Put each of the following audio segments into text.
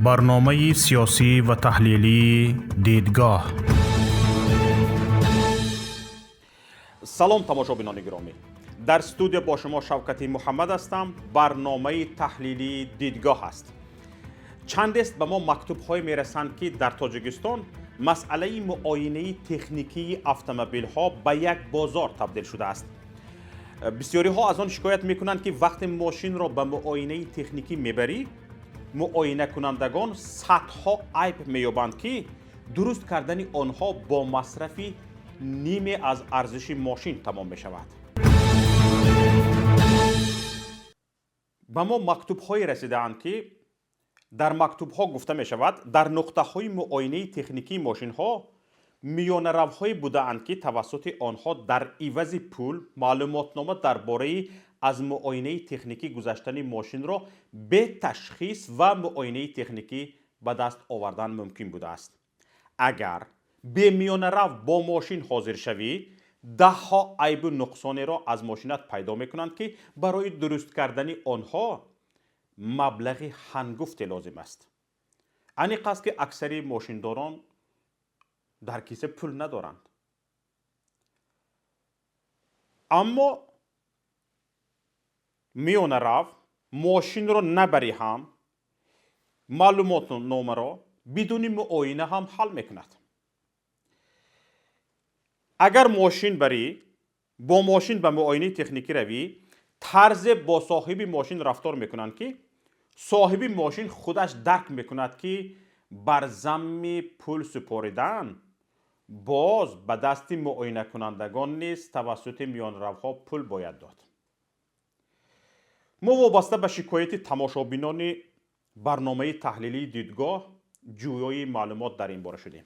Барномаи сиёсӣ ва таҳлилии «Дидгоҳ». Салом, тамошобинони гиромӣ! Дар студия бо шумо Шавкати Муҳаммад ҳастам. Барномаи таҳлилии «Дидгоҳ» аст. Чандест ба мо мактубҳое мерасанд, ки дар Тоҷикистон масъалаи муоинаи техникии автомобилҳо ба як бозор табдил шудааст. Бисёриҳо аз он шикоят мекунанд, ки вақте мошинро ба муоинаи техникӣ мебарӣ, муоинакунандагон садҳо айб меёбанд, ки дуруст кардани онҳо бо масрафи ниме аз арзиши мошин тамом мешавад. Ба мо мактубҳое расидаанд, ки дар мактубҳо гуфта мешавад, дар нуқтаҳои муоинаи техникии мошинҳо миёнаравҳое будаанд, ки тавассути онҳо дар ивази пул маълумотнома дар бораи аз муоинаи техникӣ гузаштани мошинро бе ташхис ва муоинаи техникӣ ба даст овардан мумкин будааст. Агар бе миёнарав бо мошин ҳозир шавӣ, даҳҳо айбу нуқсонеро аз мошинат пайдо мекунанд, ки барои дуруст кардани онҳо маблағи ҳангуфте лозим аст. Аниқ аст, ки аксари мошиндорон дар киса пул надоранд, аммо миёнарав мошинро набарӣ ҳам, маълумотномаро бидуни муоина ҳам ҳал мекунад. Агар мошин барӣ, бо мошин ба муоинаи техникӣ равӣ, тарзе бо соҳиби мошин рафтор мекунанд, ки соҳиби мошин худаш дарк мекунад, ки бар замми пул супоридан боз ба дасти муоинакунандагон низ тавассути миёнравҳо пул бояд дод. Мо вобаста ба шикояти тамошобинони барномаи таҳлилии «Дидгоҳ» ҷӯёи маълумот дар ин бора шудем.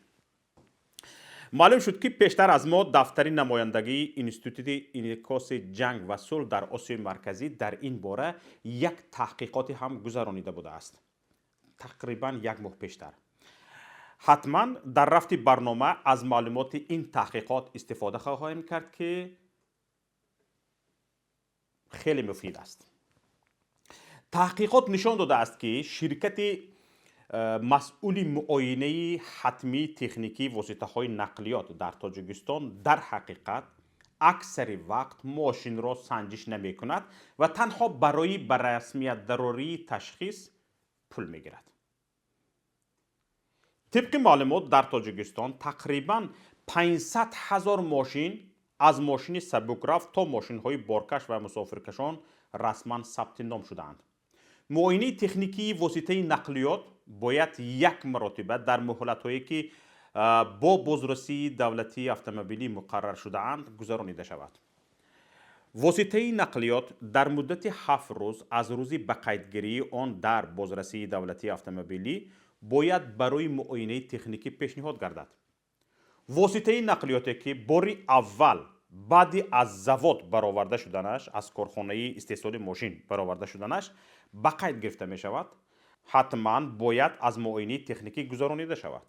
Маълум шуд, ки пештар аз мо дафтари намояндагии Институти инъикоси ҷанг ва сулҳ дар Осиёи Марказӣ дар ин бора як таҳқиқоте ҳам гузаронида будааст, тақрибан як моҳ пештар. Ҳатман дар рафти барнома аз маълумоти ин таҳқиқот истифода хоҳем кард, ки хеле муфид аст. Таҳқиқот нишон додааст, ки ширкати масъули муоинаи ҳатмии техникии воситаҳои нақлиёт дар Тоҷикистон дар ҳақиқат аксари вақт мошинро санҷиш намекунад ва танҳо барои ба расмият дарории ташхис пул мегирад. Тибқи маълумот, дар Тоҷикистон тақрибан 500 ҳазор мошин, аз мошини сабукрав то мошинҳои боркаш ва мусофиркашон, расман сабти ном шудаанд. Муоинаи техникии воситаи нақлиёт бояд як маротиба дар муҳлатҳое, ки бо бозрасии давлатии автомобилӣ муқаррар шудаанд, гузаронида шавад. Воситаи нақлиёт дар муддати 7 рӯз аз рӯзи ба қайдгирии он дар бозрасии давлатии автомобилӣ бояд барои муоинаи техникӣ пешниҳод гардад. Воситаи нақлиёте, ки бори аввал баъди аз завод бароварда шуданаш, аз корхонаи истеҳсоли мошин бароварда шуданаш ба қайд гирифта мешавад, ҳатман бояд аз муоинаи техникӣ гузаронида шавад.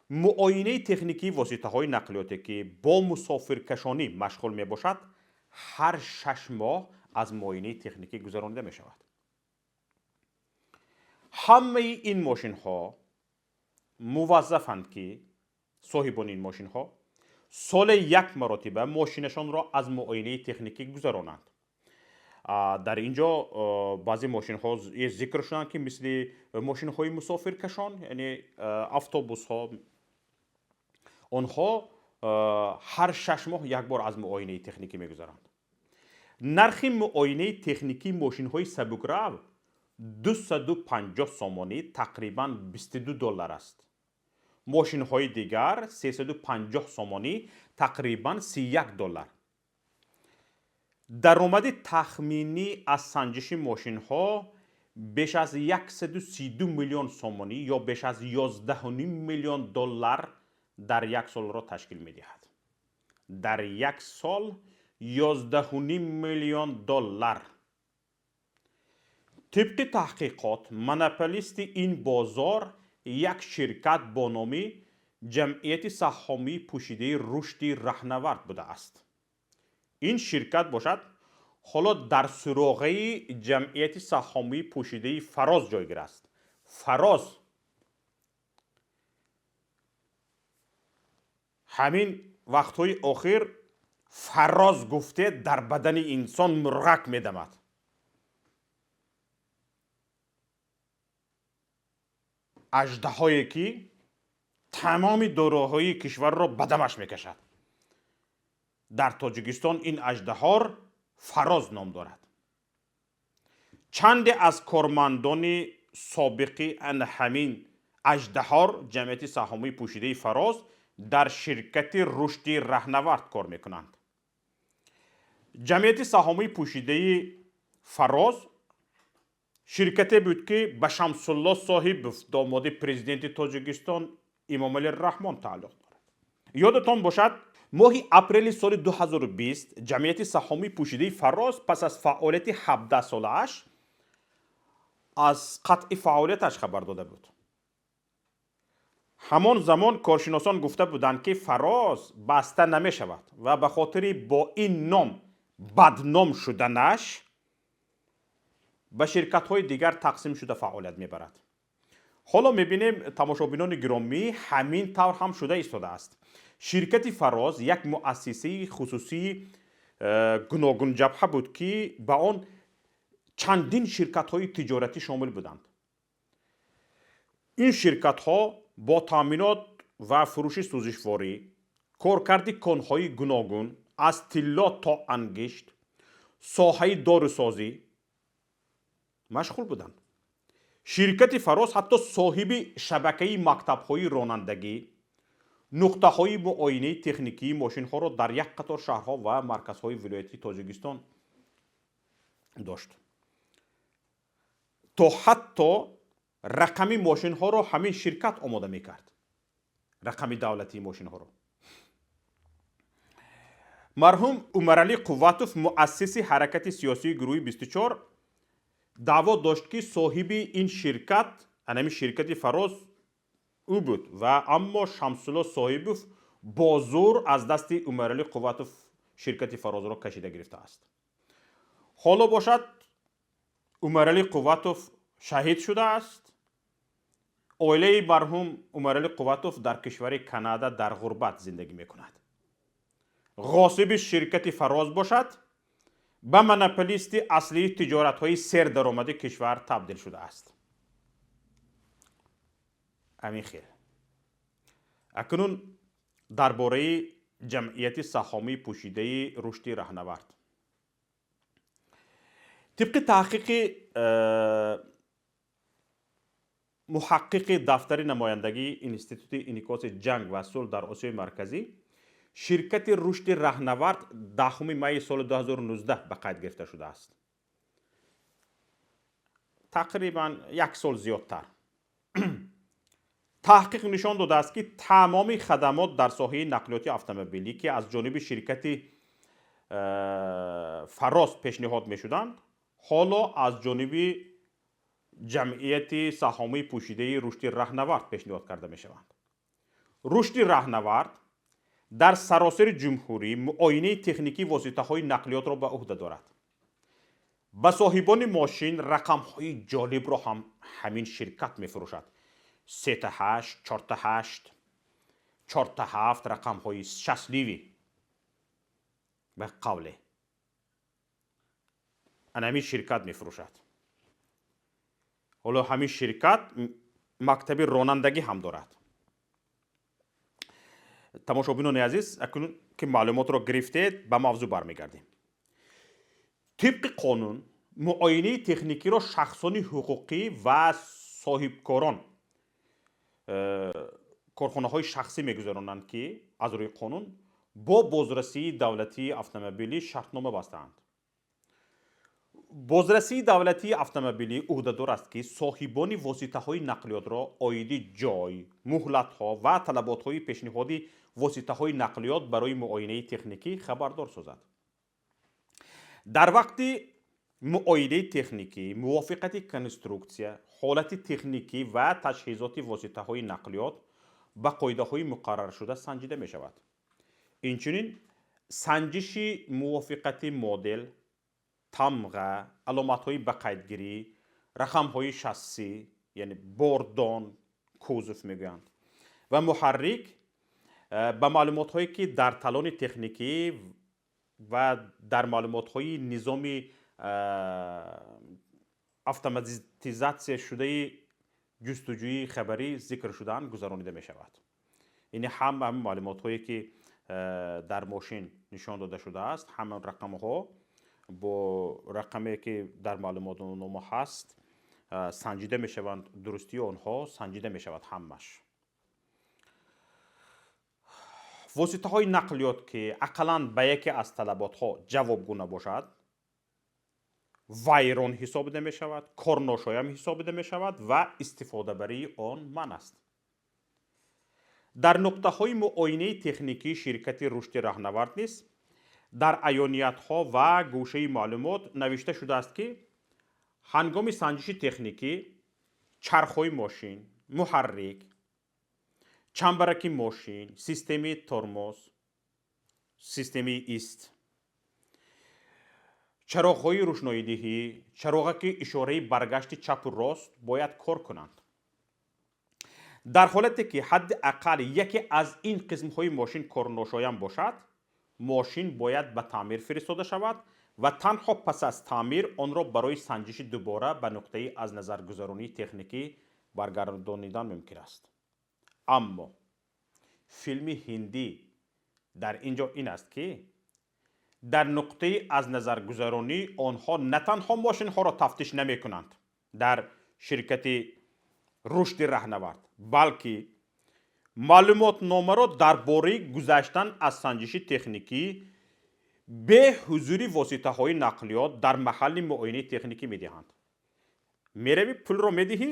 Муоинаи техникии воситаҳои нақлиёте, ки бо мусофиркашонӣ машғул мебошад, ҳар 6 моҳ аз муоинаи техникӣ гузаронида мешавад. Ҳамаи ин мошинҳо муваззафанд, ки соҳибони ин мошинҳо соле як маротиба мошинашонро аз муоинаи техникӣ гузаронанд. Дар ин ҷо баъзе мошинҳо зикр шуданд, ки мисли мошинҳои мусофиркашон, яъне автобусҳо, онҳо ҳар 6 моҳ як бор аз муоинаи техникӣ мегузаранд. Нархи муоинаи техникии мошинҳои сабукрав 250 сомонӣ, тақрибан 22 доллар аст. Мошинҳои дигар 350 сомонӣ, тақрибан 31 доллар. Даромади тахминӣ аз санҷиши мошинҳо беш аз 132 миллион сомонӣ ё беш аз 11,5 миллион доллар дар як солро ташкил медиҳад. Дар як сол 11,5 миллион доллар. Тибқи таҳқиқот, монополисти ин бозор як ширкат бо номи Ҷамъияти саҳомии пӯшидаи рушди раҳнавард будааст. Ин ширкат бошад, ҳоло дар суроғаи Ҷамъияти саҳомии пӯшидаи Фароз ҷойгир аст. Фароз. Ҳамин вақтҳои охир Фароз гуфте, дар бадани инсон мурғак медамад. Аждаҳое ки тамоми дороҳои кишварро ба дамаш мекашад. Дар Тоҷикистон ин аждаҳор Фароз ном дорад. Чанде аз кормандони собиқи ана ҳамин аждаҳор, ҷамъияти саҳомии пӯшидаи Фароз, дар ширкати Рушди Раҳнавард кор мекунанд. Ҷамъияти саҳомии пӯшидаи Фароз ширкате буд, ки ба Шамсулло Соҳибов, домоди президенти Тоҷикистон Имомалӣ Раҳмон, тааллуқ дорад. Ёдатон бошад, моҳи апрели соли 2020 ҷамъияти саҳомии пӯшидаи Фароз пас аз фаъолияти 17-солааш аз қатъи фаъолияташ хабар дода буд. Ҳамон замон коршиносон гуфта буданд, ки Фароз баста намешавад ва ба хотири бо ин ном бадном шуданаш ба ширкатҳои дигар тақсим шуда фаъолият мебарад. Ҳоло мебинем, тамошобинони гиромӣ, ҳамин тавр ҳам шуда истодааст. Ширкати Фароз як муассисаи хусусии гуногунҷабҳа буд, ки ба он чандин ширкатҳои тиҷоратӣ шомил буданд. Ин ширкатҳо бо таъминот ва фурӯши сӯзишворӣ, коркарди конҳои гуногун аз тилло то ангишт, соҳаи дорусозӣ машғул буданд. Ширкати Фароз ҳатто соҳиби шабакаи мактабҳои ронандагӣ, нуқтаҳои муоинаи техникии мошинҳоро дар як қатор шаҳрҳо ва марказҳои вилоятии Тоҷикистон дошт. То ҳатто рақами мошинҳоро ҳамин ширкат омода мекард, рақами давлатии мошинҳоро. Марҳум Умаралӣ Қувватов, муассиси ҳаракати сиёсии гурӯҳи 24, даъво дошт, ки соҳиби ин ширкат, анами ширкати Фароз, ӯ буд, ва аммо Шамсулло Соҳибов бо зӯр аз дасти Умаралӣ Қувватов ширкати Фарозро кашида гирифтааст. Ҳоло бошад, Умаралӣ Қувватов шаҳид шудааст. Оилаи марҳум Умаралӣ Қувватов дар кишвари Канада дар ғурбат зиндагӣ мекунад. Ғосиби ширкати Фароз бошад, ба монополисти аслии тиҷоратҳои сердаромади кишвар табдил шудааст. Ҳамин хел. Акнун дар бораи ҷамъияти саҳомии пӯшидаи Рушди Раҳнавард. Тибқи таҳқиқи муҳаққиқи дафтари намояндагии Институти инъикоси ҷанг ва сулҳ дар Осиёи Марказӣ, ширкати Рушди Раҳнавард 10 майи соли 2019 ба қайд гирифта шудааст, тақрибан як сол зиёдтар. Таҳқиқ нишон додааст, ки тамоми хадамот дар соҳаи нақлиёти автомобилӣ, ки аз ҷониби ширкати Фароз пешниҳод мешуданд, ҳоло аз ҷониби ҷамъияти саҳомии пӯшидаи Рушди Раҳнавард пешниҳод карда мешаванд. Рушди Раҳнавард дар саросари ҷумҳурӣ муоинаи техникии воситаҳои нақлиётро ба ӯҳда дорад. Ба соҳибони мошин рақамҳои ҷолибро ҳам ҳамин ширкат мефурӯшад: 3 8, 4 8, 4 7, рақамҳои счастливый ба қавле ана ҳамин ширкат мефурӯшад. Ҳоло ҳамин ширкат мактаби ронандагӣ ҳам дорад. Тамошобинони азиз, акнун ки маълумотро гирифтед, ба мавзӯъ бармегардем. Тибқи қонун, муоинаи техникиро шахсони ҳуқуқӣ ва соҳибкорон, корхонаҳои шахсӣ мегузаронанд, ки аз рӯи қонун бо бозрасии давлатии автомобилӣ шартнома бастаанд. Бозрасии давлатии автомобилӣ ӯҳдадор аст, ки соҳибони воситаҳои нақлиётро оиди ҷой, муҳлатҳо ва талаботҳои пешниҳоди воситаҳои нақлиёт барои муоинаи техникӣ хабардор созад. Дар вақти муоинаи техникӣ мувофиқати конструксия, ҳолати техникӣ ва таҷҳизоти воситаҳои нақлиёт ба қоидаҳои муқарраршуда санҷида мешавад. Инчунин санҷиши мувофиқати модел, тамға, аломатҳои ба қайдгирӣ, рақамҳои шассӣ. яъне бордон, кузов мегӯянд, ва муҳаррик ба маълумотҳое, ки дар талони техникӣ ва дар маълумотҳои низоми автоматизатсияшудаи ҷустуҷӯи хабарӣ зикр шудаанд, гузаронида мешавад. Яъне ҳама ҳамин маълумотҳое, ки дар мошин нишон дода шудааст, ҳама рақамҳо бо рақаме, ки дар маълумотнома ҳаст, санҷида мешаванд, дурустии онҳо санҷида мешавад ҳамаш. Воситаҳои нақлиёт, ки ақаллан ба яке аз талаботҳо ҷавобгӯ набошад, вайрон ҳисобида мешавад, корношоям ҳисобида мешавад ва истифодабарии он манъ аст. Дар нуқтаҳои муоинаи техникии ширкати Рушди Раҳнавард низ дар аёниятҳо ва гӯшаи маълумот навишта шудааст, ки ҳангоми санҷиши техникӣ чархҳои мошин, муҳаррик, чамбараки мошин, системаи тормоз, системаи ист, чароғҳои рӯшноидиҳӣ, чароғаки ишораи баргашти чапу рост бояд кор кунанд. Дар ҳолате ки ҳадди ақал яке аз ин қисмҳои мошин корношоям бошад, мошин бояд ба таъмир фиристода шавад ва танҳо пас аз таъмир онро барои санҷиши дубора ба нуқтаи аз назаргузаронии техникӣ баргардонидан мумкин аст. Аммо филми ҳиндӣ дар ин ҷо ин аст, ки дар нуқтаи аз назаргузаронӣ онҳо на танҳо мошинҳоро тафтиш намекунанд дар ширкати Рушди Раҳнавард, балки маълумотномаро дар бораи гузаштан аз санҷиши техникӣ бе ҳузури воситаҳои нақлиёт дар маҳалли муоинаи техникӣ медиҳанд. Меравӣ, пулро медиҳӣ,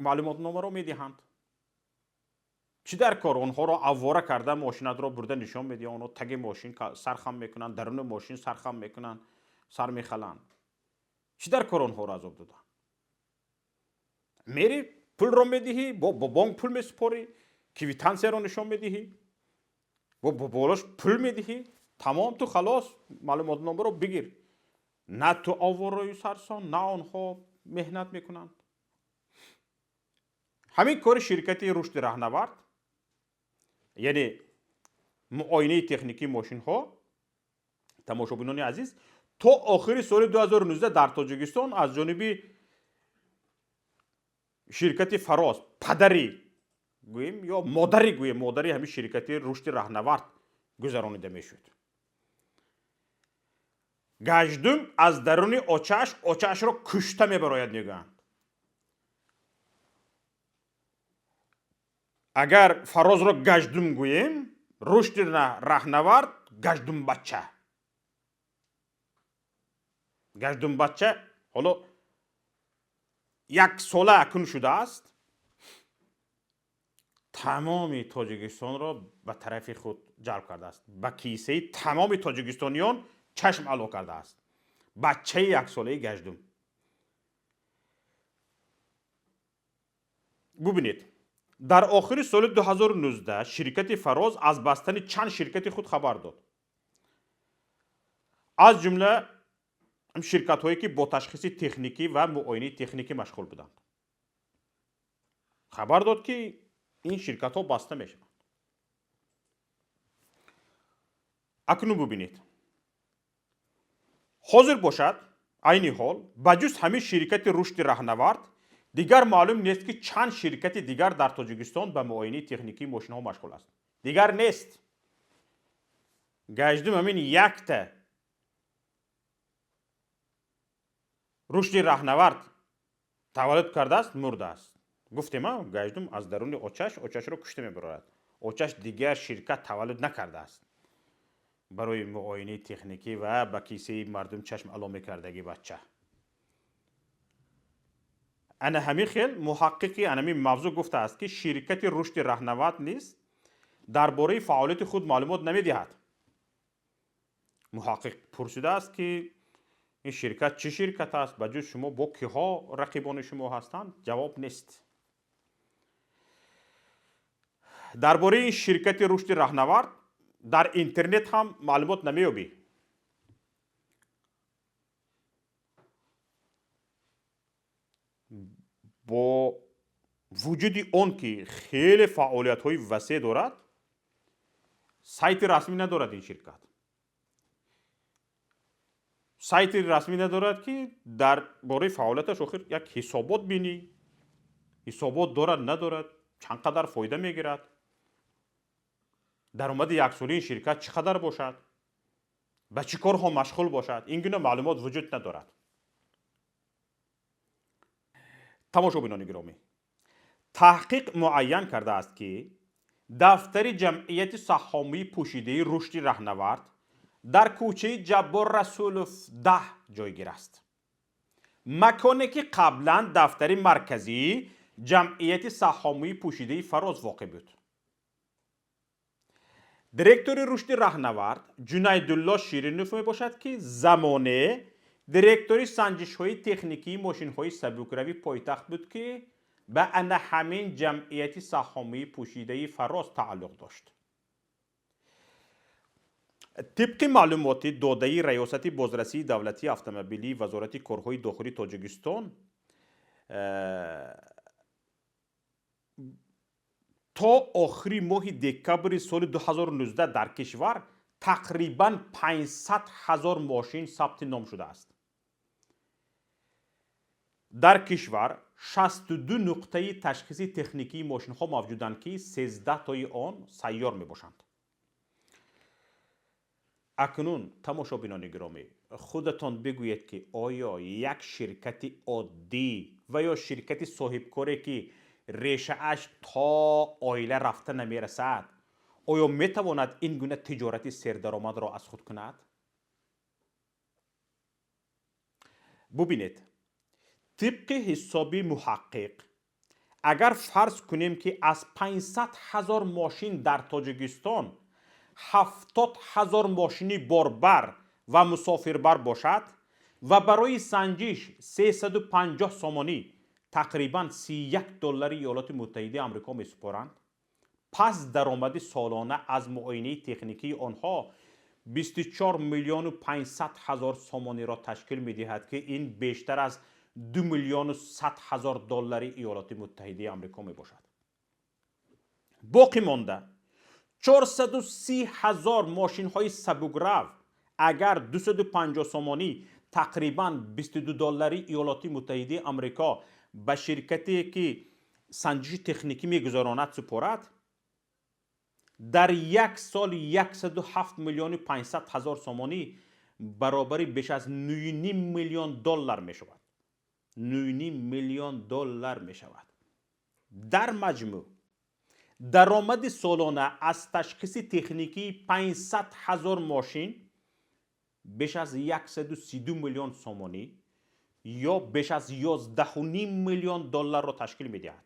маълумотномаро медиҳанд. Чӣ дар кор онҳоро аввора карда мошинатро бурда нишон медиҳанд, онҳо таги мошин сархам мекунанд, даруни мошин сархам мекунанд, сар мехаланд. Чӣ дар кор онҳоро азоб додан? Мери, пулро медиҳӣ, бо бонк пул месупорӣ, квитансияро нишон медиҳӣ, бо болош пул медиҳӣ, тамом, ту халос, маълумотномаро бигир. На ту авворою сарсон, на онҳо меҳнат мекунанд. Ҳамин кори ширкати Рушди Раҳнавард, яъне муоинаи техникии мошинҳо, тамошобинони азиз, то охири соли 2019 дар Тоҷикистон аз ҷониби ширкати Фароз, падари гӯем ё модари гӯем, модари ҳамин ширкати Рушди Раҳнавард гузаронида мешуд. Гаҷдум аз даруни очаш очашро кушта мебарояд, мегӯянд. Агар Фарозро гаҷдум гӯем, Рушди Раҳнавард гаҷдумбача. Гаҷдумбача ҳоло як сола акун шудааст, тамоми Тоҷикистонро ба тарафи худ ҷалб кардааст, ба кисаи тамоми тоҷикистониён чашм ало кардааст. Бачаи яксолаи гаҷдум. Бубинед, дар охири соли 2019 ширкати Фароз аз бастани чанд ширкати худ хабар дод, аз ҷумла ширкатҳое, ки бо ташхиси техникӣ ва муоинаи техникӣ машғул буданд. Хабар дод, ки ин ширкатҳо баста мешаванд. Акнун бубинед, ҳозир бошад, айни ҳол ба ҷуз ҳамин ширкати Рушди Раҳнавард дигар маълум нест, ки чанд ширкати дигар дар Тоҷикистон ба муоинаи техникии мошинҳо машғул аст. Дигар нест. Гаҷдум ҳамин якта Рушди Раҳнавард таваллуд кардааст, мурдааст. Гуфтем, гаҷдум аз даруни очаш очашро кушта мебарорад. Очаш дигар ширкат таваллуд накардааст барои муоинаи техникӣ ва ба кисаи мардум чашм ало мекардаги бача. Ана ҳамин хел муҳаққиқи ана ҳамин мавзӯъ гуфтааст, ки ширкати Рушди Раҳнавард низ дар бораи фаъолияти худ маълумот намедиҳад. Муҳаққиқ пурсидааст, ки ин ширкат чӣ ширкат аст, ба ҷуз шумо бо киҳо рақибони шумо ҳастанд? Ҷавоб нест. Дар бораи ин ширкати Рушди Раҳнавард дар интернет ҳам маълумот намеёбӣ. Бо вуҷуди он ки хеле фаъолиятҳои васеъ дорад, сайти расмӣ надорад. Ин ширкат сайти расмӣ надорад, ки дар бораи фаъолияташ охир як ҳисобот бинӣ. Ҳисобот дорад, надорад, чанд қадар фоида мегирад, даромади яксолаи ин ширкат чӣ қадар бошад, ба чӣ корҳо машғул бошад, ин гуна маълумот вуҷуд надорад. Тамошобинони гиромӣ, таҳқиқ муайян кардааст, ки дафтари ҷамъияти саҳомии пӯшидаи «Рушди раҳнавард» дар кӯчаи Ҷаббор Расулов 10 ҷойгир аст, маконе ки қаблан дафтари марказии ҷамъияти саҳомии пӯшидаи «Фароз» воқеъ буд. Директори «Рушди раҳнавард» Ҷунайдулло Ширинов мебошад, ки замоне директори санҷишҳои техникии мошинҳои сабукрави пойтахт буд, ки ба ана ҳамин ҷамъияти саҳомии пӯшидаи «Фароз» тааллуқ дошт. Тибқи маълумоти додаи Раёсати бозрасии давлатии автомобилии Вазорати корҳои дохилии Тоҷикистон, то охири моҳи декабри соли 2019 дар кишвар тақрибан 500 ҳазор мошин сабти ном шудааст. Дар кишвар 62 нуқтаи ташхиси техникии мошинҳо мавҷуданд, ки 13 тои он сайёр мебошанд. Акнун, тамошобинони гиромӣ, худатон бигӯед, ки оё як ширкати оддӣ ва ё ширкати соҳибкоре, ки решааш то оила рафта намерасад, оё метавонад ин гуна тиҷорати сердаромадро аз худ кунад? Бубинед, тибқи ҳисоби муҳаққиқ, агар фарз кунем, ки аз 500 ҳазор мошин дар Тоҷикистон 70 ҳазор мошини борбар ва мусофирбар бошад ва барои санҷиш 350 сомонӣ, тақрибан 31 доллари Иёлоти Муттаҳидаи Амрико месупоранд, пас даромади солона аз муоинаи техникии онҳо 24 миллиону 500 ҳазор сомониро ташкил медиҳад, ки ин бештар аз 2 миллиону 100 ҳазор доллари Иёлоти Муттаҳидаи Амрико мебошад. Боқӣ монда 430 ҳазор мошинҳои сабукрав агар 250 сомонӣ, тақрибан 22 доллари Иёлоти Муттаҳидаи Амрико ба ширкате, ки санҷиши техникӣ мегузаронад, супорад, дар як сол 107 миллиону 500 ҳазор сомонӣ, баробари беш аз 9 миллион доллар мешавад. 9 миллион доллар мешавад. Дар маҷмӯъ даромади солона аз ташхиси техникии 500 ҳазор мошин беш аз 132 миллион сомонӣ ё беш аз 11,5 миллион долларро ташкил медиҳад.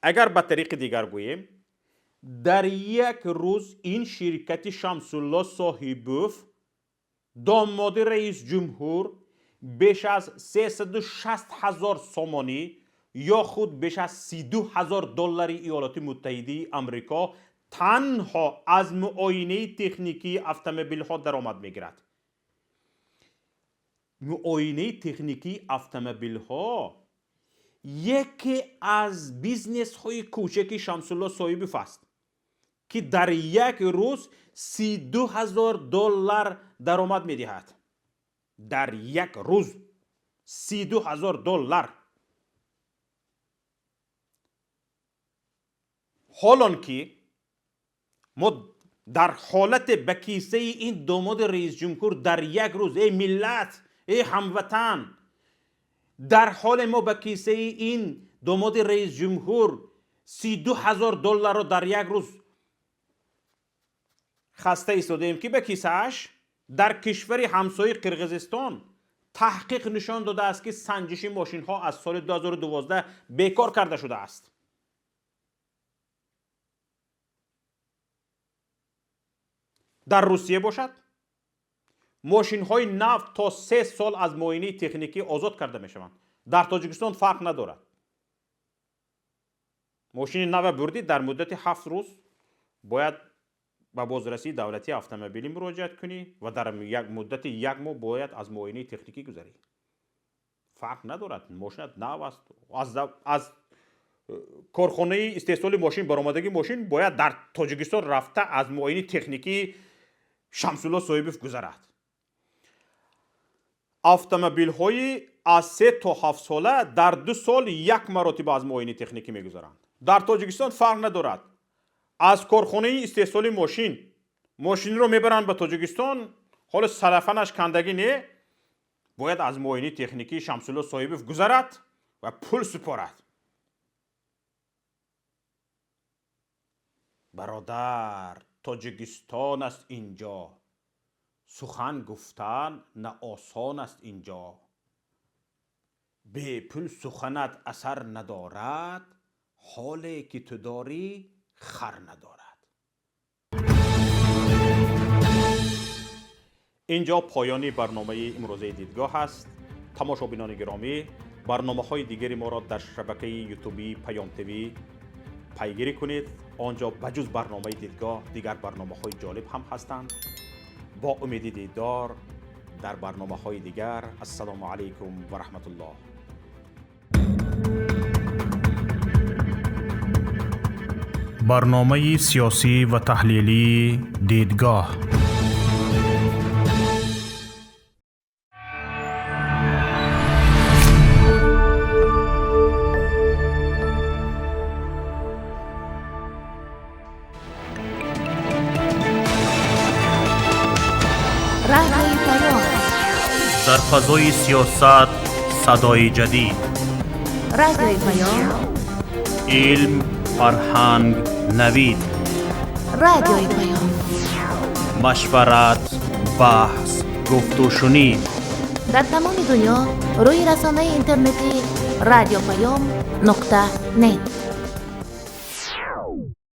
Агар ба тариқи дигар гӯем, дар як рӯз ин ширкати Шамсулло Соҳибов, домоди раисҷумҳур, беш аз 360 ҳазор сомонӣ ё худ беш аз 32 ҳазор доллари Иёлоти Муттаҳидаи Амрико танҳо аз муоинаи техникии автомобилҳо даромад мегирад. Муоинаи техникии автомобилҳо яке аз бизнесҳои кӯчаки Шамсулло Соҳибов аст, ки дар як рӯз 32 ҳазор доллар даромад медиҳад. Дар як рӯз 32 ҳазор доллар. Ҳолон ки мо дар ҳолате ба кисаи ин домоди раисҷумҳур дар як рӯз, эй миллат, эй ҳамватан, дар ҳоле мо ба кисаи ин домоди раисҷумҳур 32 ҳазор долларро дар як рӯз хаста истодаем, ки ба кисааш, дар кишвари ҳамсояи Қирғизистон таҳқиқ нишон додааст, ки санҷиши мошинҳо аз соли 2012 бекор карда шудааст. Дар Русия бошад, мошинҳои нав то 3 сол аз муоинаи техникӣ озод карда мешаванд. Дар Тоҷикистон фарқ надорад. Мошини нава бурдӣ, дар муддати 7 рӯз бояд ба бозрасии давлатии автомобилӣ муроҷиат кунӣ ва дар муддати як моҳ бояд аз муоинаи техникӣ гузарӣ. Фарқ надорад, мошинат нав аст, аз корхонаи истеҳсоли мошин баромадагии мошин бояд дар Тоҷикистон рафта аз муоини техникии Шамсулло Соҳибов гузарад. Автомобилҳои аз 3 то 7 сола дар 2 сол як маротиба аз муоини техникӣ мегузаранд. Дар Тоҷикистон фарқ надорад. Аз корхонаи истеҳсоли мошин мошинро мебаранд ба Тоҷикистон, ҳоло салафанаш кандагӣ не, бояд аз муоини техникии Шамсулло Соҳибов гузарад ва пул супорад. Бародар, Тоҷикистон аст инҷо. Сухан гуфтан на осон аст инҷо. Бепул суханат асар надорад, ҳоле ки ту дорӣ хар надорад. Инҷо поёни барномаи имрӯзаи дидгоҳ аст. Тамошобинони гиромӣ, барномаҳои дигари моро дар шабакаи ютубии Паём ТВ пайгирӣ кунед. Он ҷо ба ҷуз барномаи дидгоҳ дигар барномаҳои ҷолиб ҳам ҳастанд. Бо умеди дидор дар барномаҳои дигар. Ассалому алайкум ва раҳматуллоҳ. Барномаи сиёсӣ ва таҳлилии дидгоҳ. Дар фазои сиёсат садои ҷадид. Радиои Паём. Илм, фарҳанг, навид. Радиои Паём. Машварат, баҳс, гуфтушунид. Дар тамоми дунё рӯи расонаи интернетии радиопаём нуқта нет.